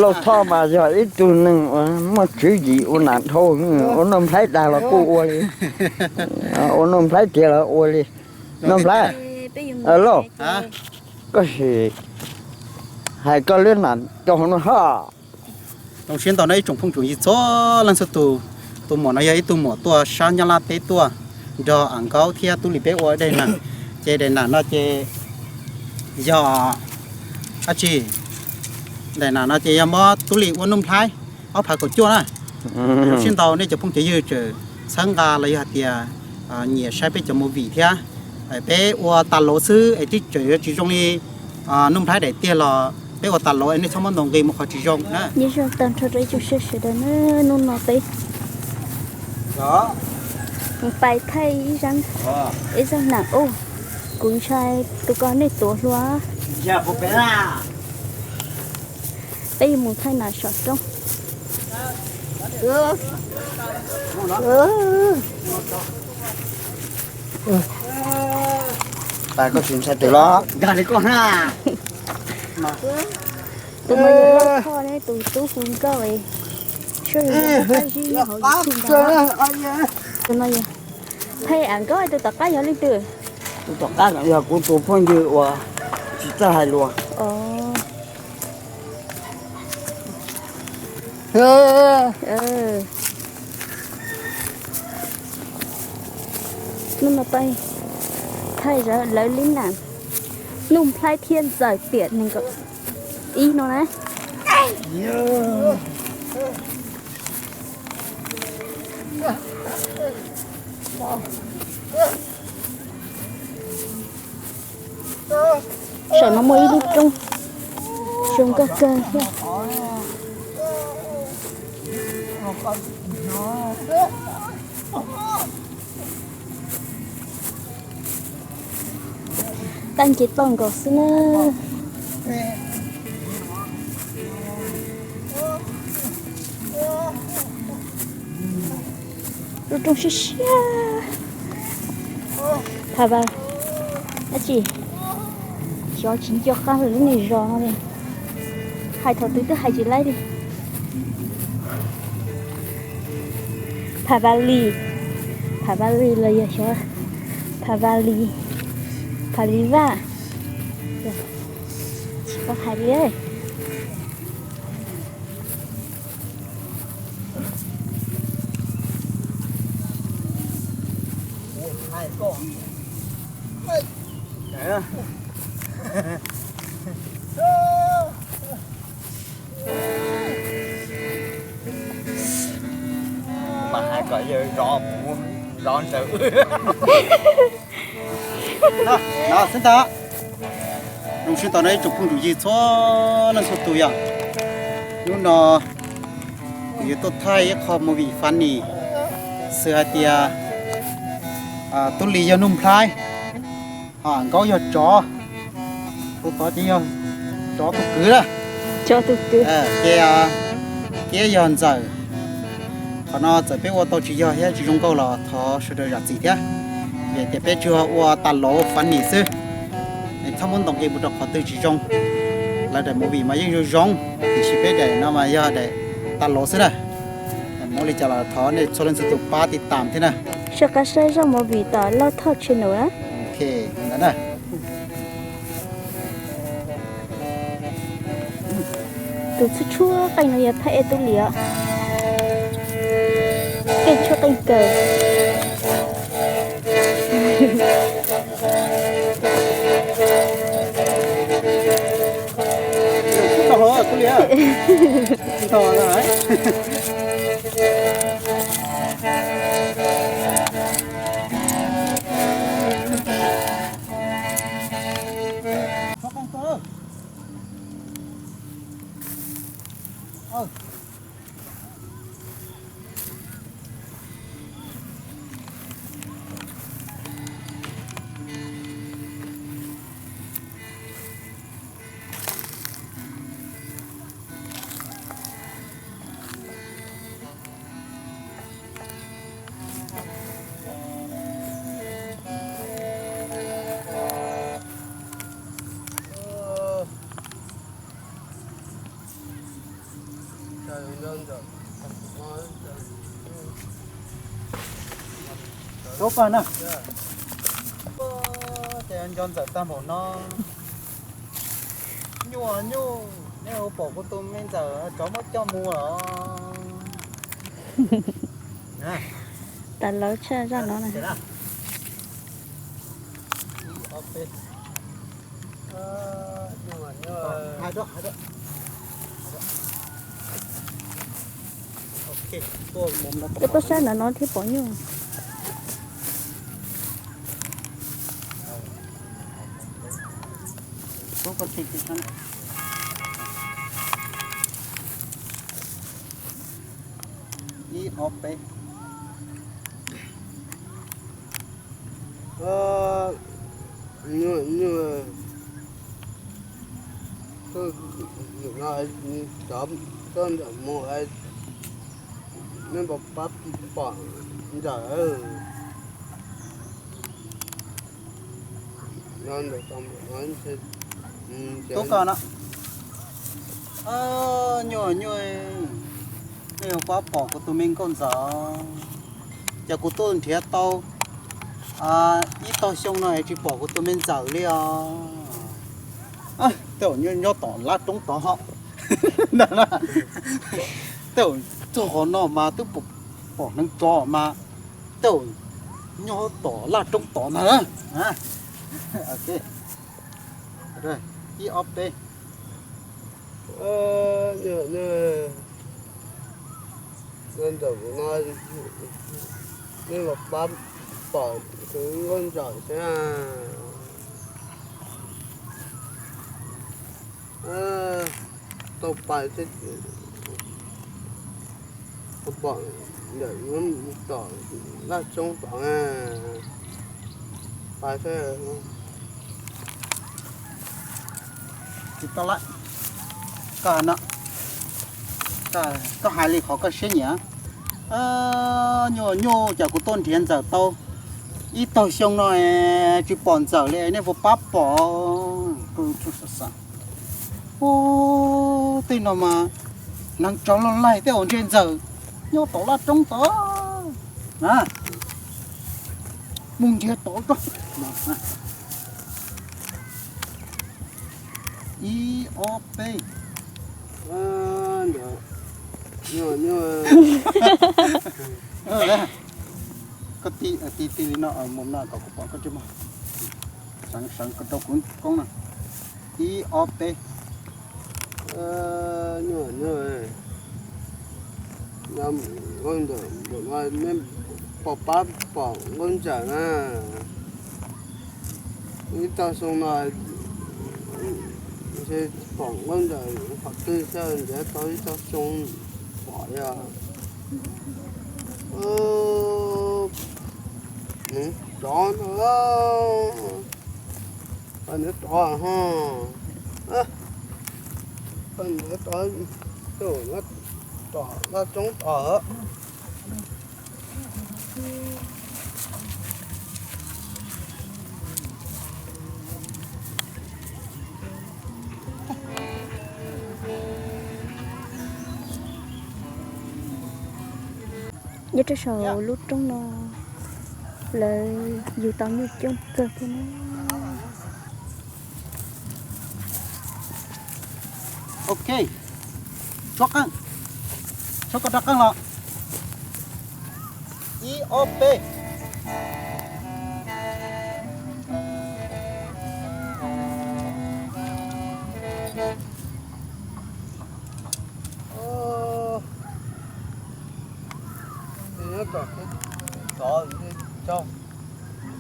Lauj Thoj mas yog ib tug neeg uas muaj tswv yim ua nam dhau, ua Nuj Nplhaib dag los kuj ua li, ua Nuj Nplhaib tiag los ua li. Nuj Nplhaib, Lauj, koj sim hais koj lub nam rau hauv no ho. Zoo siab ntau na ib tsoom phooj tsoom ywg txhua leej txhua tus, tus muam no yog ib tug muam tuaj sab Nyab Laj teb tuaj nrog Am Nkaub thiab Tub Lis peb ua daim nam, ces daim nam no ces yog dab tsi? Daim nam no ces yog muab Tub Lis ua Nuj Nplhaib ob phav kaum cuaj na. Zoo siab ntau nej cov phooj cov ywg tseem txhawb nqa los yog hais tias nyiam saib peb cov movie thiab. Peb ua tas lauv xwb es twb tseem yuav tsis zoo li Nuj Nplhaib daim tiag los peb ua tas lauv es nej txhob muab ntaus nqi mus qhov tsis zoo na. Nyob zoo tag nrho rau ib tsoom saib sawv daws na, hnub no peb pais thaij ib zaj nam ub, kuv ntshai tus ko nej tuav hluas. Peb yuav mus thaij nam saum roob. Koj tsis ntshai twm los nkag li koj na. Tus no yog Lauj Thoj ne, tus tub hu nkauj, soj yog qab zib nyob hauv YouTube ntag. Tus no yog, phem Am Nkaub, tus tom qab yog leej twg? Tus tom qab yog kuv tus phooj ywg uas tsis txawj hais lus. Hnub no peb thaij lawv lub nam Nuj Nplhaib thiab Ntxawm tiam nees nkaum ib no na. Saum no muaj ib lub roob zoo nkauj kawg thiab. Tag nce toj nkaus xwb na. Lub roob siab siab. Pha Vas, dab tsi? Xyov tsis nco qab lawm lub niag zos no li. Hais thaum twg twb hais tsis laib li. Pha Vas Lis, Pha Vas Lis los yog xyov Pha Vas Lis, Pha Lis Vaj, tsis paub hais li. Mas hais kom yawg zov puv zov ntsaws. No xwb ntag. Zoo siab tau na ib tsoom phooj tsoom ywg txhua leej txhua tus yom. Hnub no kuv yuav tuaj thaij ib qho movie funny, xws hais tias Tub Lis yog Nuj Nplhaib, ho Nkaub yog tsov, tus tod ces yog tsov tus kwv na, ces Kiab yog Ntxawm. Qhov no txawm peb ua tau tsis yog thiab tsis zoo nkauj los thov sawv daws zam txim thiab. Vim tias peb tsuas ua tas lauv funny xwb, es txhob muab ntaus nqi mus rau qhov twg tsis zoo. Lawv daim movie mas yeej zoo zoo, tiam sis peb daim no mas yog daim tas lauv xwb na. Muaj li cas los thov nej txhua leej txhua tus pab tiv tam thiab na. Soj qab saib zaj movie tom Lauj Thoj channel na. Ok, ntawd na. Tus tshuab tshuab qeej no yog phab ej Tub Lis os. Keej tshuab qeej kawg. Tub pag na. Ces nco ntxawm tag npaum no. Nyuj nyuj, nej ua pom kuv tus me ntxawm tsov muab coj mus los? Tas lawv tshaj zaj no na. Peb pab sab ntawm no thiaj pom nyuj. Ib ob peb. Nyuj, nyuj, no cov tuaj ntawm mus, nej puas pab pom ntawm no ntawm tau tub koj no. Nyuj, nyuj, nej puas pab pom kuv tus me nkauj ntxawm? Ces kuv tuaj nrhiav tau ib tog xyoo no es tsis pom kuv tus me ntxawm li os. Tej zaum nyob tom lab roob tod ho. Tej zaum txog qhov no mas twb pom hneev tsov mas tej zaum nyob tom laj roob tod ntag. Ib ob peb. Ntawm no, nej los pab pom kuv nkauj ntxawm thiab. Tau pais thiab, pom ntawm tom laj roob tod na. Pais thiab. Tsis tau lawm. Koj no, koj hais li qhov koj siab nyiam. Nyuj, nyuj, cas kuv tuaj nrhiav ntxawm tau ib tog xyoo no tsis pom ntxawm li, nej puas pab pom? Ub, tej no mas hneev tsov loj laig, tej zaum ntshe ntxawm nyob tom laj roob tod na. Mus nrhiav tod koj. Ib ob peb. Koj ti ti ti li no, mus no kom kuv pom koj tsis muaj. Seev seev koj rau kuv koob no. Ib ob peb. Nyuj, nyuj, nkauj ntxawm, nej puas pab pom nkauj ntxawm na? Ib tog xyoo no ntshe pom nkauj ntxawm qhov twg thiaj nrhiav tau ib tog xyoo pom li os. Nws rov no, pab nws rov ho, pab nws rov, tom laj roob tod. Nyob rau saum lub roob no, lawv yug tau nyuj coob kawg thiab na. Ok, tshuab qeej, tshuab koj rab qeej los. Ib ob peb. Nyob tom tod,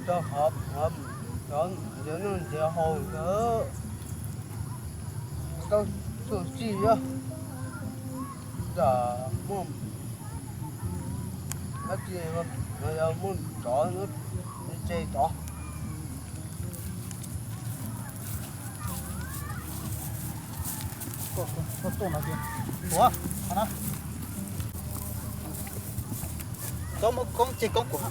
rau qhov nrhiav noj nrhiav haus ntawd tau txuj ci, tam muaj dab tsi no, yog muaj tsov tseg tod. Koj tuaj no tiag. Ua, qhov no. Koj muab koob tseg koob kuv.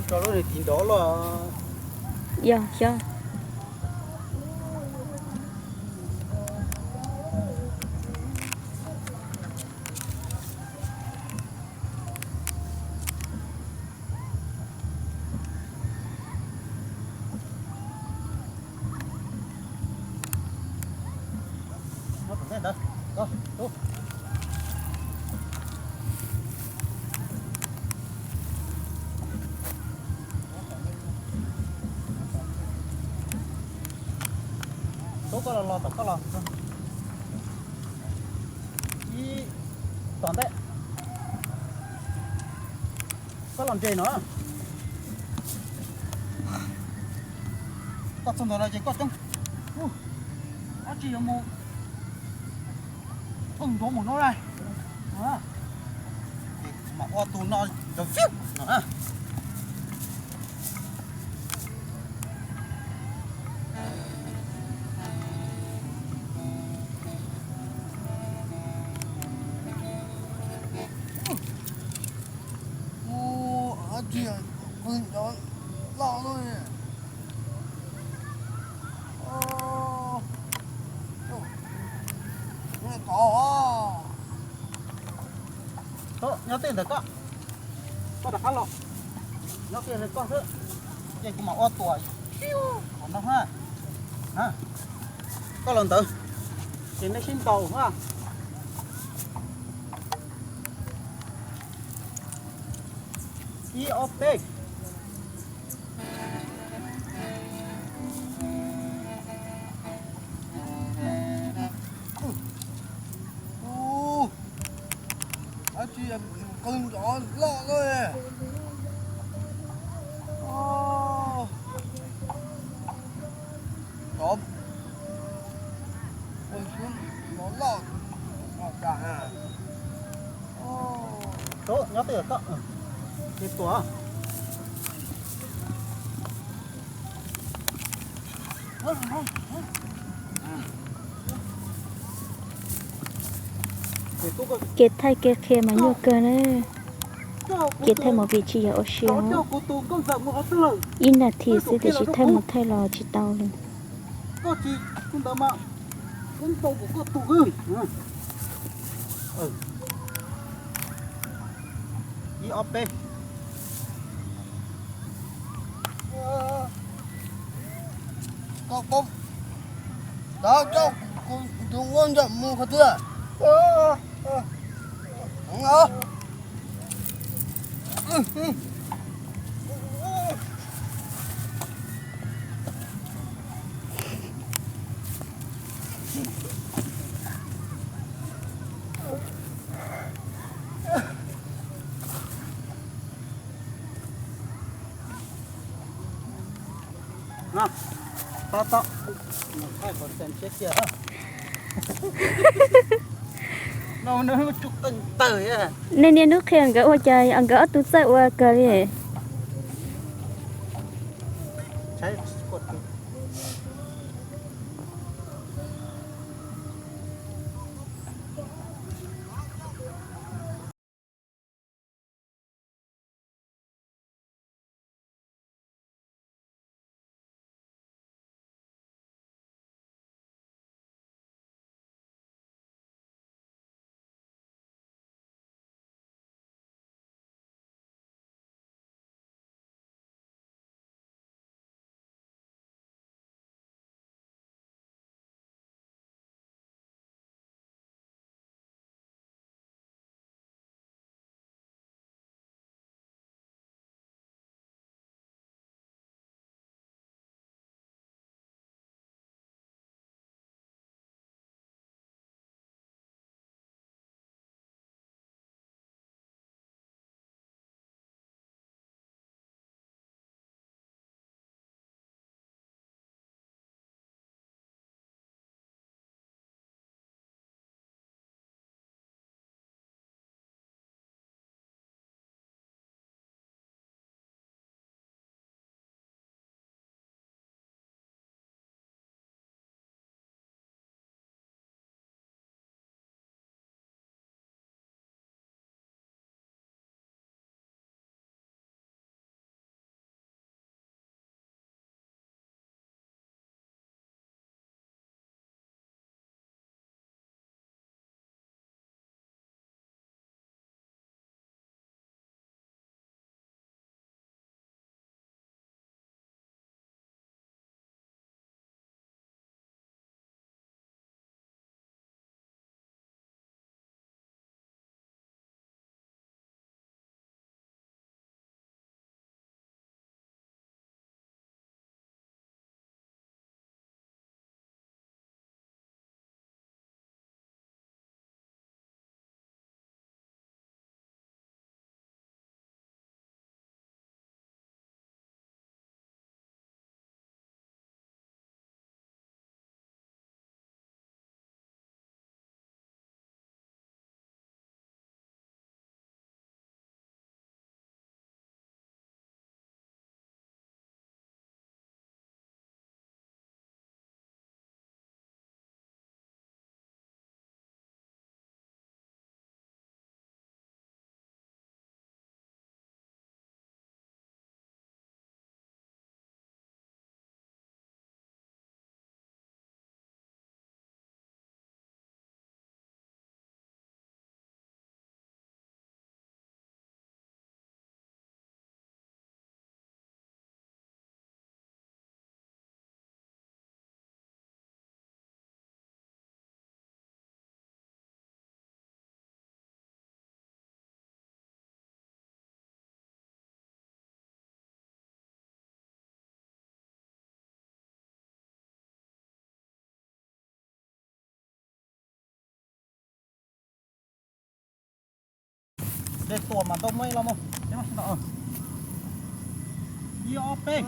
Tso lub tiv nrov los. Yog, xyob. Tub, koj los los tom koj los. Ib, tom ntej. Koj los nres no. Koj txog ntawd no ces koj coob. Ub, dab tsi yuav mus pheej nrov mus no na. Ces mam ua tus no nrov fiab no na. Ub, dab tsi qw nrov loj luaj li. Tod, nyob tej ntawd koj, koj rov qab los, nyob kiag li koj xwb, ces kuv mam ua tuam qhov no ha. Koj los ntawd, ces nej sib ntaus ha. Ib ob peb. Ub, dab tsi qw nrov loj luaj li. Nrov, nrov loj cas. Tub, nyob twj ywm koj, ces tuam. Kev thaij kev qhia mas nyuaj kawg na. Kev thaij movie tsis yog ua si os. Ib nas this xwb tiam sis thaij mus thaij los tsis tau li. Ib ob peb. Koj, koj, coj kuv tus ua ntsej muag qhov twg? No, tau, tau. Nws thaij kom tseem siab kiag. No, no, tsuj qeej tawg. Nej niaj hnub qhia nkawd ua cas nkawd ob tug txawj ua kawg li. Dej tuaj mas ntau muaj ib los mus. Ib ob peb.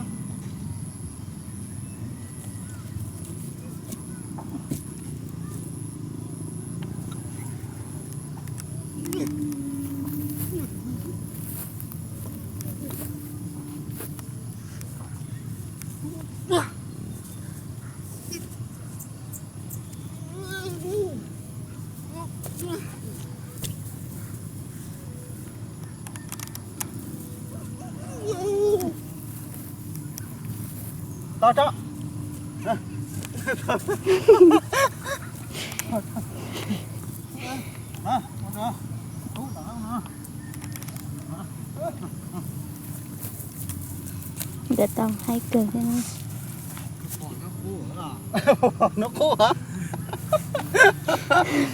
Tau tso. Nkawd tau haib kawg thiab. Nub qub,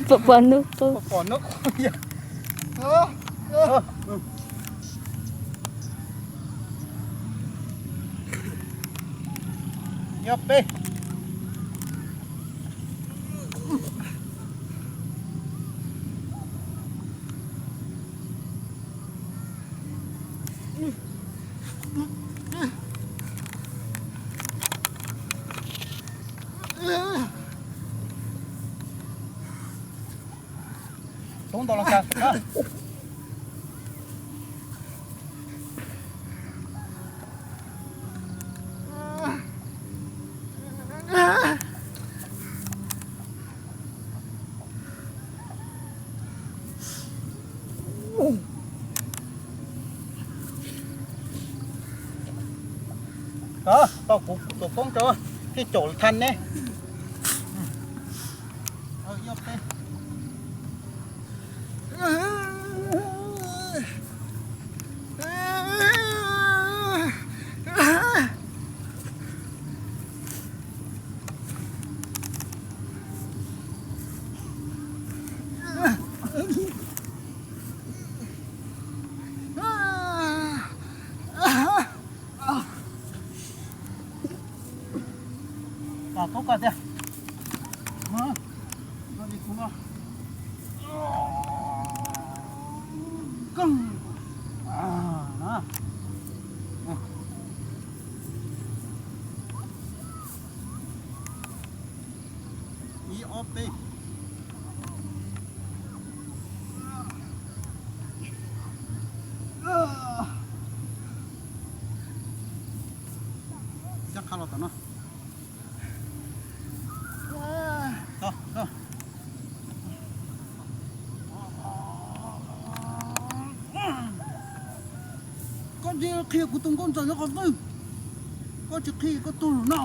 pom pom nub qub. Pom nub qub yog. Yog peb. Tub ntau los cas? Tau kuv tus koob rau, thiaj caum than ne. Tub koj tiag. Ib ob peb. Coj qha los tom no. Koj tsis qhia kuv tus nkauj ntxawm nyob qhov twg, koj tsis qhia koj tuag lawm no.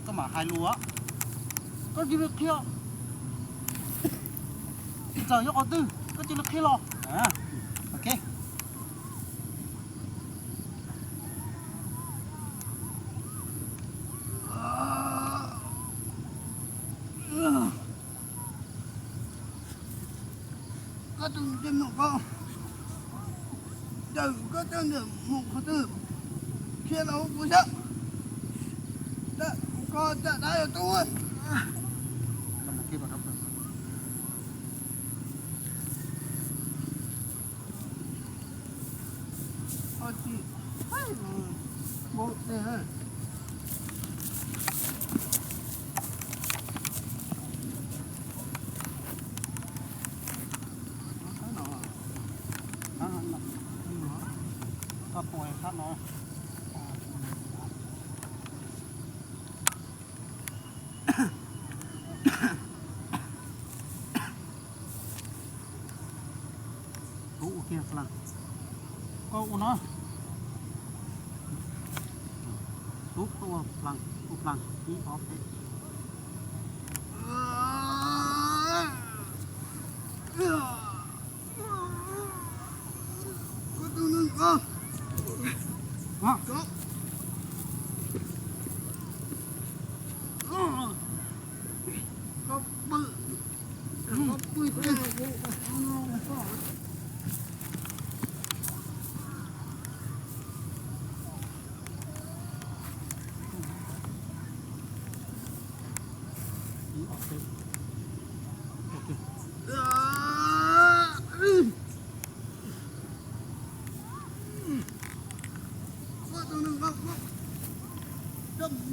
Koj mam hais lus, koj cia li qhia. Ntxawm nyob qhov twg koj cia li qhia los. Ok. Koj tus ntsej muag ko, ntawm koj coj ntawm mus qhov twg, qhia los kuv saib. Koj caj dab yog tub. Koj tua sab no. Kuv ua kiag plag, koj ua no. Tub koj ua plag, ua plag ib ob peb.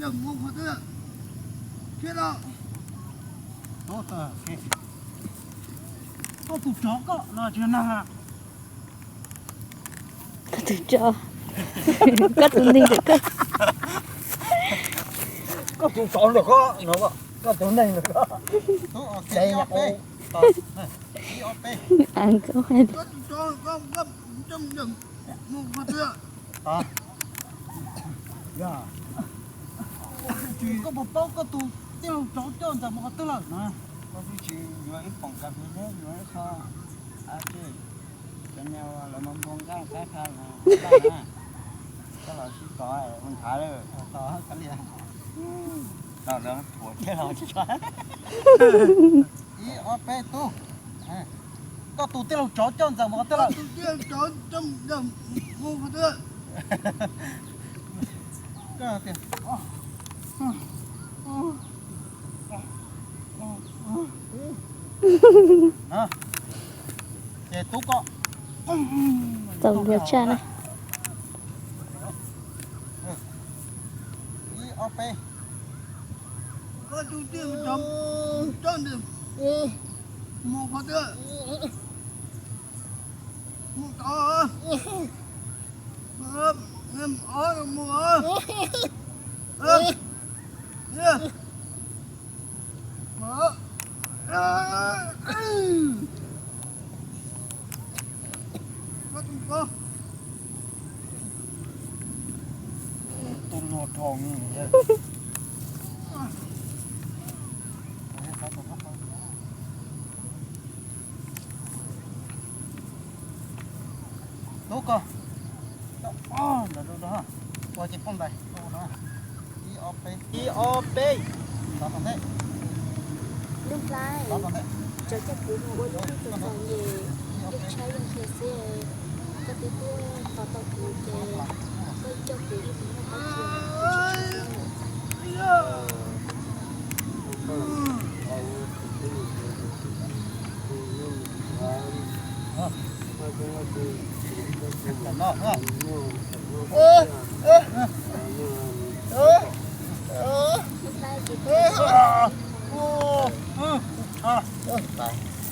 Koj tus tsov koj los tsis nag. Koj tus tsov, koj tus neeg ntawm koj. Koj tus tsov ntawm koj no, koj tus neeg ntawm koj. Koj puas paub koj tus tij laug tsov coj ntxawm mus qhov twg lawm na? Koj twb tsis yuav ib poom kas fes thiab yuav ib qho, a, cov nyuag lawv mas npog nkaj qab qha los, koj los sib tov ua nthav lawm, tov koj li, tov lawv thuam thiab los tsis tshua. Ib ob peb tub, koj tus tij laug tsov coj ntxawm mus qhov twg lawm? Koj tias, ces tub koj txaus luag tshaj na. Ib ob peb. Koj tus tij laug tsov, mus qhov twg? Mus tod. Mus os. Tub koj, ntawm rau, ua ces poj ntais, ib ob peb, ib ob peb, tod tom ntej. Tod tom ntej. Cov coj kuv mus ua lub neej txom txom nyem, yeej tshaib yeej nqhis xwb. Koj twb tuaj tos tau kuv ces koj coj kuv mus noj pab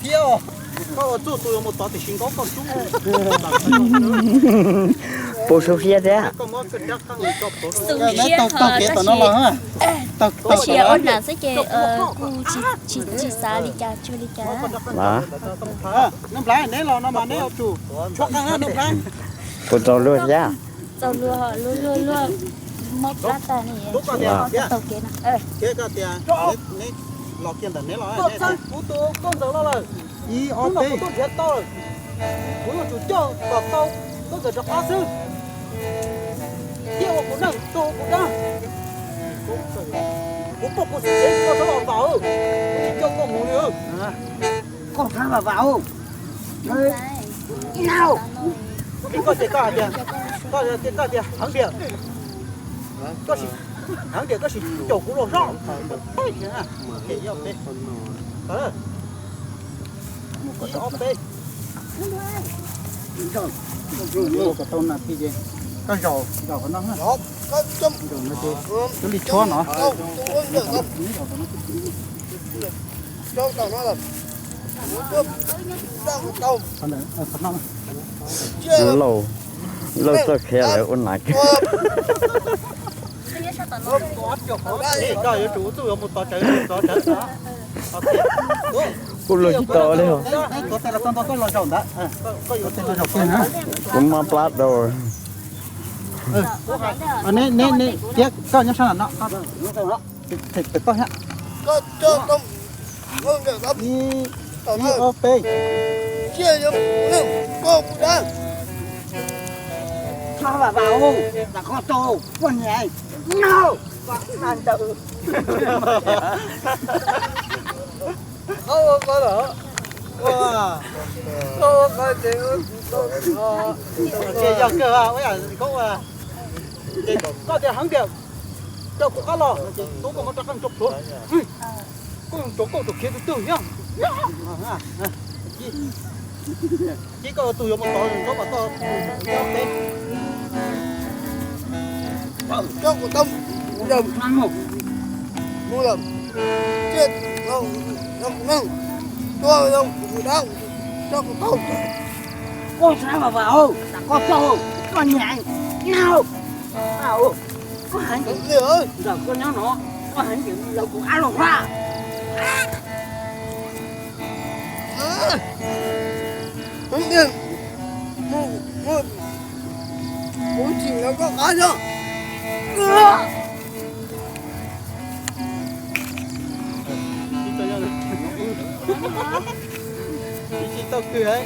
cia. Thiab koj ua txuj tus yuav mus tod tiam sis nkaub koj tub. Puas xu siab thiab? Xu siab tau kiav tom no los, tab sis ua nam xwb ces kuj tsis xav li cas tsuag li cas. Nuj Nplhaib, neb los no mas neb yuav tsum tshuab qeej na Nuj Nplhaib. Puas txaus luag thiab? Txaus luag, luag luag luag mob plab tag ne. Tau kev no. Los kiag ntawm neb los, kuv tus nkauj ntxawm los lawm. Ib ob peb, kuv tuaj nrhiav tau lawm. Kuv yuav tsum coj kom tau nkauj ntxawm rov qab xwb. Thiaj ua kuv neej, tuag ua kuv dab. Kuv poj kuv xwm tsev koj txhob los ntaus, kuv tsis coj koj mus li. Koj txhob vam vam. Koj ces koj hais tias, koj tias heev diam, koj sim heev diam koj sim caum kuv los sob. Ib ob peb, ib ob peb. Koj zaum, zaum qhov no, zaum no ces cuag li tshuab no. Lauj, lauj txoj khiav lawv ua nas. Koj yuav tsum ua txuj yuav mus tod tsawv, tod tsawv. Kuj luag tsis tau li. Kuv mob plab rau. Neb, neb, neb, thiab koj nyob sab no, koj thiab. Ib, ib ob peb. Txhob vam vam, vam koj tau poj niam no. Ntawd. Qhov ua qhov lawm. Qhov ua qhov ces ces yog kawg ua yam koj ua. Ces koj tias heev tiag, coj kuv qab los, tub koj muab rov qab mus rau pluav. Koj mus rau koj tus khiav tus twg thiab. Cia koj tus yuav mus tod, koj kom tau. Coj kuv tau. Mus lawm, tsiaj los los neeg, tua los kuv dab, tso kuv taug. Koj sab vas vas, koj txog, koj nyiam, nau, koj heev, ntawm koj nyob no, koj heev ces los kuv qab los hla. Kuv tsim los koj qab yog. Tsis tau kws.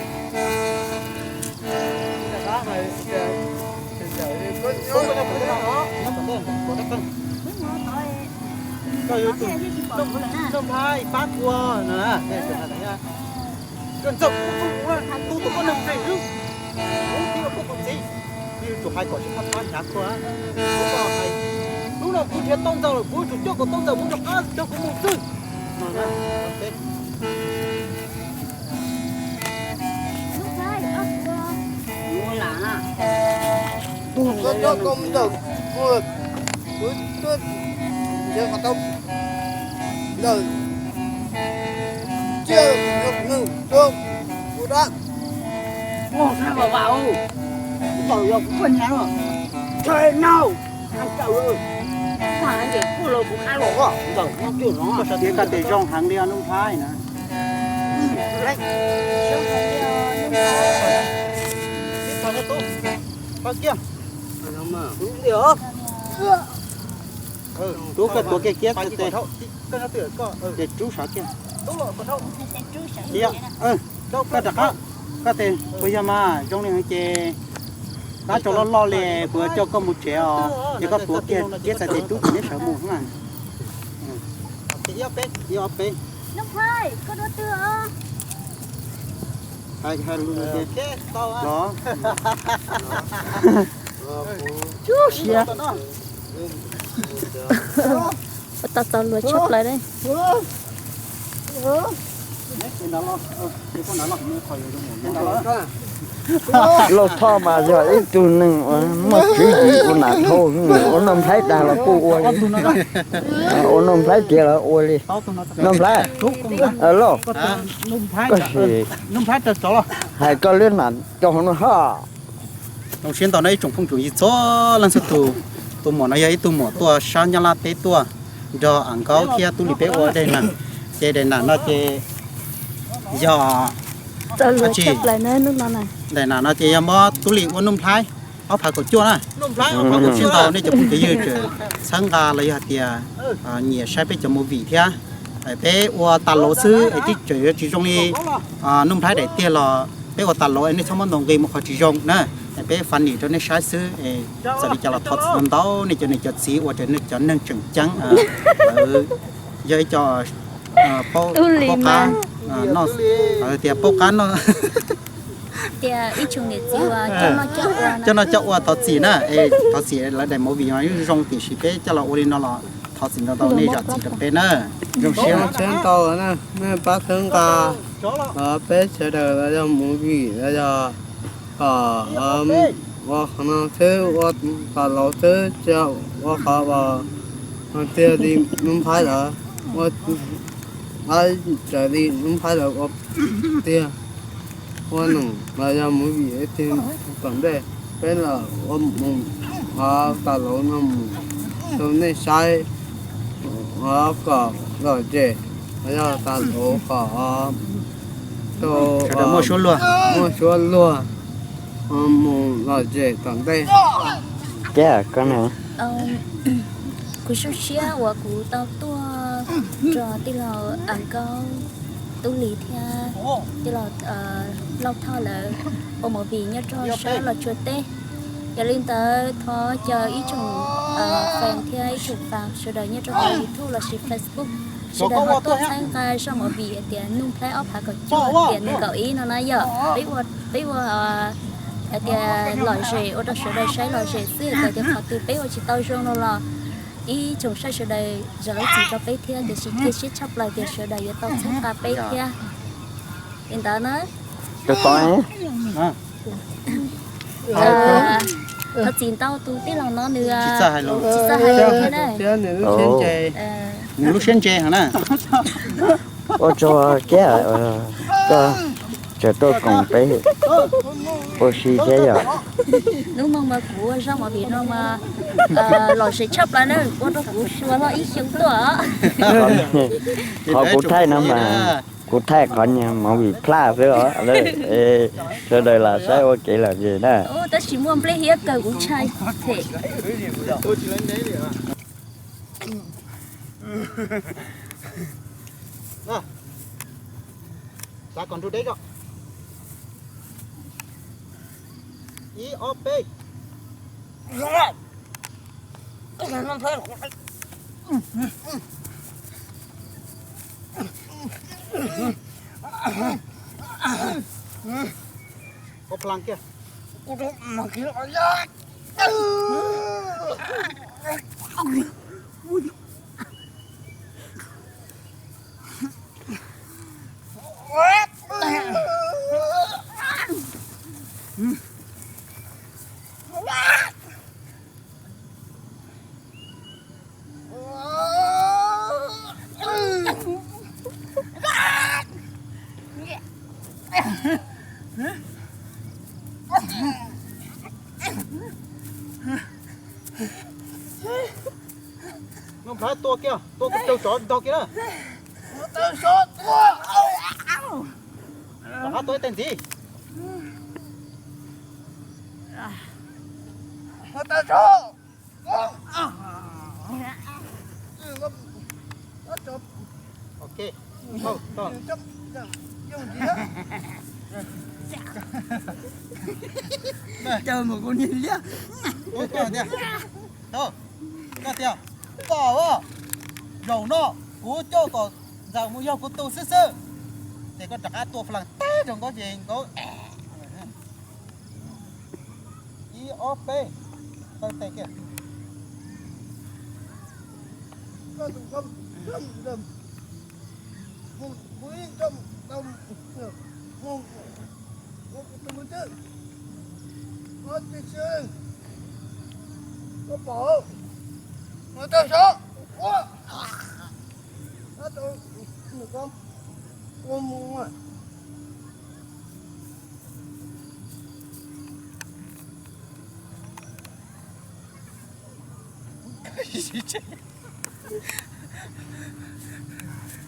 Koj yuav tus noj nplai pab kua no. Koj ntxawm, tu tus koj neeg phem xwb. Kuv tib koj tus txiv, yus tsum hais kom sib pab pab nrhav kua. Kuv hais, hnub no kuv nrhiav tau ntxawm lawm, kuv yuav tsum coj kom tau ntxawm mus rov qab coj kuv mus xwb. Tus koj coj tau ntxawm mus, kuv tuaj nrhiav kom tau ntxawm, tsiaj los neeg, tua kuv dab. Ntxawm yog kuv poj niam los, tshaj nau, tshaj tawm, koj heev ces koj los kuv qab los, ntxawm no twb los. Koj sawv tias koj tes zoo heev li os Nuj Nplhaib na. Tub koj tuav kiag kiab txhais tes, ces rub sawv kiag. Koj rov qab, koj tes puas yog mas zoo li heev ces, kab tsaus loj loj li, kuv yuav coj koj mus tsev os, ces koj tuav kiag kiab txhais tes rub kom neb sawv mus na. Ib ob peb. Hais lus los, tub siab. Ua tau txaus luag tshaj plaws li. Lauj Thoj mas yog ib tug neeg uas muaj tswv yim ua nam dhau, ua Nuj Nplhaib dag los kuj ua li, ua Nuj Nplhaib tiag los ua li. Nuj Nplhaib, Lauj, koj sim hais koj lub nam coj hauv no hab. Zoo siab ntau na ib tsoom phooj tsoom ywg txhua leej txhua tus. Tus muam no yog ib tug muam tuaj sab Nyab Laj teb tuaj nrog Am Nkaub thiab Tub Lis peb ua daim nam. Ces daim nam no ces yog, daim nam no ces yog muab Tub Lis ua Nuj Nplhaib ob phav kaum cuaj na. Zoo siab ntau nej cov phooj cov ywg tseem txhawb nqa los yog hais tias nyiam saib peb cov movie thiab. Peb ua tas lauv xwb es twb tseem yuav tsis zoo li Nuj Nplhaib daim tiag los peb ua tas lauv es nej txhob muab ntaus nqi mus qhov tsis zoo na. Peb funny rau nej saib xwb es txawm li cas los thov txim ntau nej cov niam cov txiv uas nej cov neeg tseem ceeb, lawv yog ib co paub qab, tias paub qab noj, coj noj coj ua, thov txim na. Thov txim lawv daim movie mas yeej zoo tiam sis peb coj los ua li no los thov txim ntau ntau nej zam txim rau peb na. Zoo siab. Tshab ntau na, nej pab txhawb nqa peb sawv daws los yog movie los yog kom ua qhov no xwb, ua tas lauv xwb, tsis ua qhov uas tiag li Nuj Nplhaib lawm, ua raws li Nuj Nplhaib lawm ua tiag. Ua neeg los yog movie tiag, tom ntej peb los ua mus qhov tas lauv no mus rau nej saib, kom lom zem, los yog tas lauv kom tau muaj suab luag, muaj suab luag mus lom zem tom ntej. Kuv zoo siab uas kuv tau tuaj nrog tij laug Am Nkaub, Tub Lis thiab tij laug Lauj Thoj lawv ua movie nyob rau sab Los Tsuas teb. Yog li ntawd thov caw ib tsoom fans thiab ib tsoom fans sawv daws nyob rau hauv YouTube lossis Facebook, sawv daws ho tuaj txhawb nqa zaj movie hais tias Nuj Nplhaib ob phav kaum cuaj tiam nees nkaum ib no na yom. Peb ua hais tias lom zem ua rau sawv daws saib lom zem xwb, txawm tias qhov twg peb ua tsis tau zoo no los ib tsoom saib sawv daws zam lub txim rau peb thiab, tiam sis cia siab tshaj plaws tias sawv daws yuav tau txhawb nqa peb thiab. Li ntawd na. Thov txim ntau, tus tij laug no nws tsis txawj hais lus thiab na. Nws lub siab ntse heev na. Ua tsaug kiag, koj tseem tuaj koom peb ua si thiab yom. Hnub no mas kuv ua zaj movie no mas lom zem tshaj plaws na, ua rau kuv suav hlo ib xyoo tuaj. Qhov kuv thaij no mas kuv thaij qhov niag movie plaj xwb os. Sawv daws lam saib ua kev lom zem na. Tab sis muaj nplej hiab kawg kuv ntshai them. Ib ob peb. Ua plang kiag. Nuj Nplhaib tua kiag, tua kuv raug tsov ntog kiag na. Rov qab tua ib teg ntxiv. Ok. Caw mus kuv niag liab. Koj tias, pom, zaum no kuv coj kom Ntxawm mus yog kuv tus xwb xwb, ces koj rov qab tua flag tag rau nkauj ces nkauj. Ib ob peb, taw tes kiag.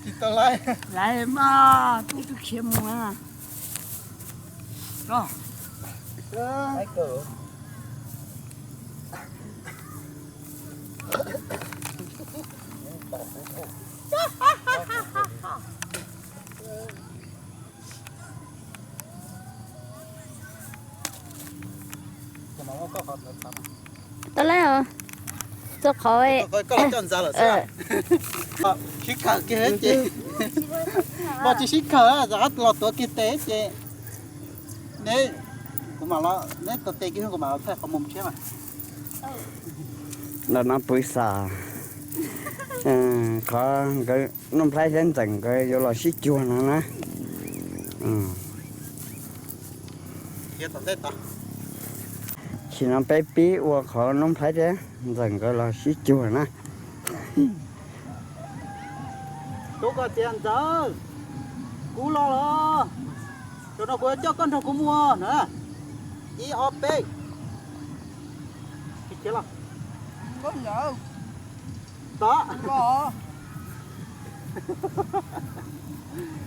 Tsis tau laiv. Laiv mas, tub twb khiav mus na. Tau lawm, txog qhov. Sib khawm kiag ces, los tsis sib khawm, los tuav kiag tes ces, neb, kuv mam, neb tuav tes kiag kuv mam los thaij qhov mus tshiab mas. Ntawm no pw xas, qhov nkawd Nuj Nplhaib thiab Ntxawm nkawd yuav los sib cuag no na. Tam sim no peb pib ua qhov Nuj Nplhaib thiab Ntxawm nkawd los sib cuag na. Tub koj tias Ntxawm, kuv los los, zaum no kuv yuav coj koj nrog kuv mus na. Ib ob peb. Khiav los. Tod.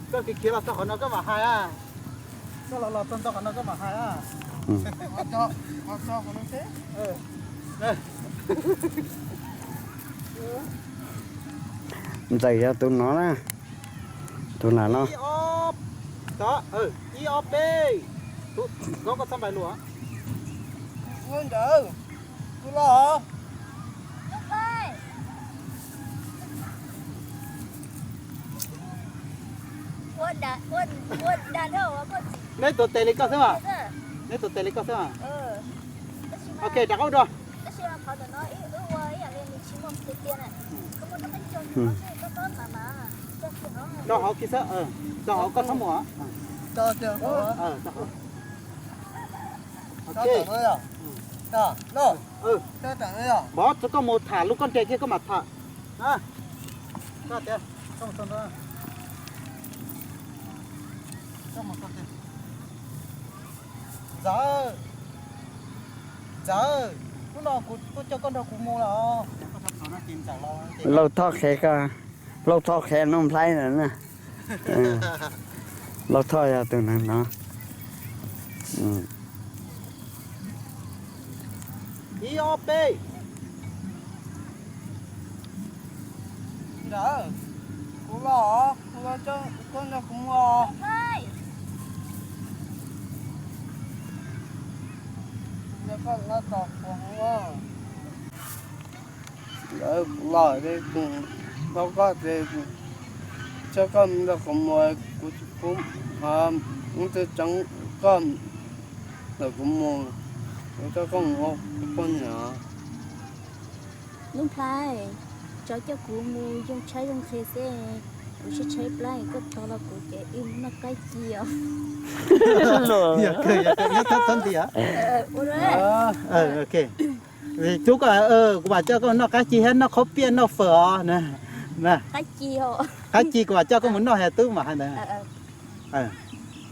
Koj khiav khiav los txog qhov no koj mam hais a. Koj los los txog nto qhov no koj mam hais a. Ntxawm yog tus no na. Tus nram no. Ib ob peb. Koj txhob npais lus. Ntxawm, tus los. Neb tuav tes li koj xwb mas. Neb tuav tes li koj xwb mas. Ok, rov qab ua dua. Rau hauv kiag xwb, rau hauv koj txhob mus. Ok. Vov, txog koj mus tham lub koj nres kiag koj mam tham. Ntxawm, Ntxawm, hnub no kuv tuaj coj koj nrog kuv mus lawm. Lauj Thoj qhia koj, Lauj Thoj qhia Nuj Nplhaib ntawd na. Lauj Thoj yog tus neeg no. Ib ob peb. Ntxawm, kuv los, kuv los coj koj nrog kuv mus. Nrog koj los tos kuv. Ntxawm, kuv los, kuv thov koj ces coj koj nrog kuv mus, kuv tsis pub, kuv tsis tseev koj ntawm kuv mus, kuv coj koj mus ua kuv poj niam. Nuj Nplhaib, tso coj kuv mus yoo tshaib yoo nqhis xwb, kuv tshaib tshaib plab, koj tos los kuv ces wb mus noj qaib ci os. Cub koj, kuv mam coj koj noj qaib ci thiab noj qhaub piaj noj fawm os. Qaib ci kuv mam coj koj mus noj hais tub mam hais ntawd.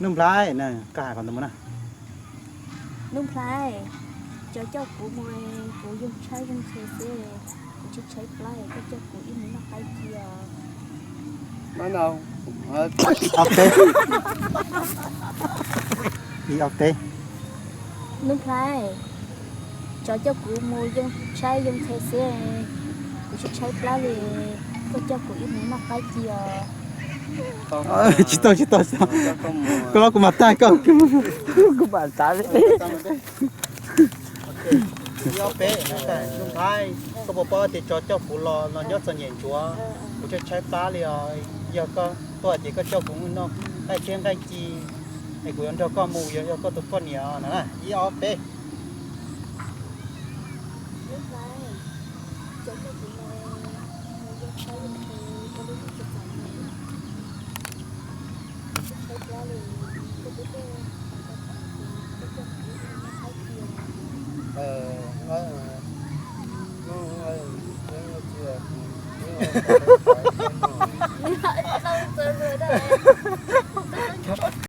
Nuj Nplhaib, koj hais qhov ntawd mus na. Nuj Nplhaib, tso coj kuv mus, kuv yoo tshaib yoo nqhis xwb, kuv tshaib tshaib plab, koj coj kuv wb mus noj qaib ci os. Ob peb. Ib ob peb. Nuj Nplhaib, tso coj kuv mus yoo tshaib yoo nqhis xwb, kuv tshaib tshaib plab li, koj coj kuv wb mus noj qaib ci os. Tsis tau, tsis tau, tsis tau. Koj los kuv mam tag koj. Kuv mam tag li. Ib ob peb, Nuj Nplhaib, koj puas paub tias tso coj kuv los no nyob txom nyem ntsuav, kuv tshaib tshaib plab li os. Yog koj tuaj ces koj coj kuv mus noj nqaij txiab nqaij ci, es kuv yuav nrog koj mus, yuav yog koj tus poj niam na. Ib ob peb.